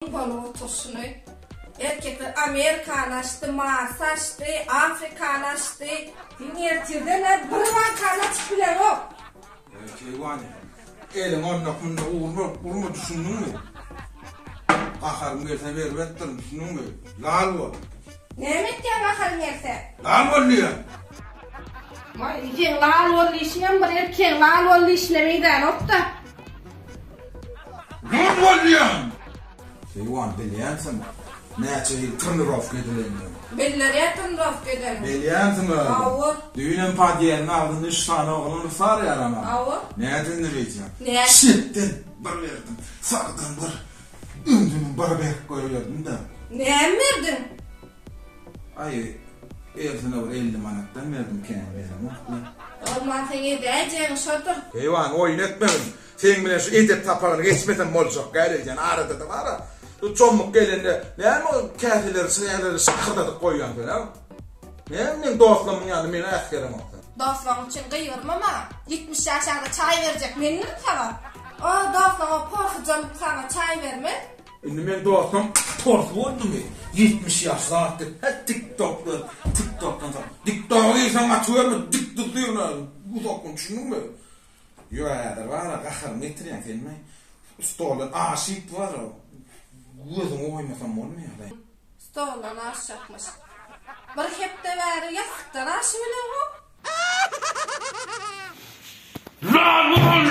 Bolup oturşyny. Erkekler Amerikany açdy, Marsy açdy, Afrikany açdy. Sen ertirden-ä bir bankany açyp bileňok. Eý, keýwany, eliňi onda-munda urma, urma, düşündiňmi? Gaharym gelse erbetdirin, düşündiňmi? Lal bol. Näme etýäň gaharyň gelse? Lal bol diýýän. Maý, seň lal bol diýşiňem bir erkegiň lal bol diýşine meňzänok-da. Lal bol diýýän! Keýwan, bilýänsiň, näçe hil trenirowka edilenini. Bildirýär trenirowka edenini. Bilýänsiň özüň. Hawa. Düýnem podýezdiň agzynda üç sany oglan rysarýar ana. Hawa. Nädendir eýsem? Nädip? Çepden bir berdim, sagdan bir, öňdenem bir berip goýberdim-de. Näme berdiň? Aý, hersine bir 50 manatdan berdim, kän beremok-la. Bolman seň edäýjegiň şodur. Keýwan, oýun etmegin. Seň bilen şu edep sapagyny geçmesem boljak däl öýdýän. Arada-da bar-a. Şu çommuk gelende näme ol käseleri, şäherleri şakyrdadyp goýýaň sen, a? Näme meň dostlarymyň ýanynda meni äsgereňok sen? Dostlaryň üçin gygyrma maňa. 70 ýaşaňda çaý berjek mendirin saňa. O dostlaryň porsujam saňa çaý bermez. Indi meň dostum porsy boldumy? 70 ýaş zat diýip, hä tik-tokdan, tik-tokdan soň. Tik-toga girseň gaçyberme, dik dursyň-a, uzakdan düşündiňmi? Ýö häzir bar-a gaharymy getirýäň sen meň. Stoldan aş iýip bar-a, gözüňi oýmasam bolmaýar-aý. Stoldan aş çakmyş. Bir hepde bäri ýassykdan aşy bileňok. Lal bol!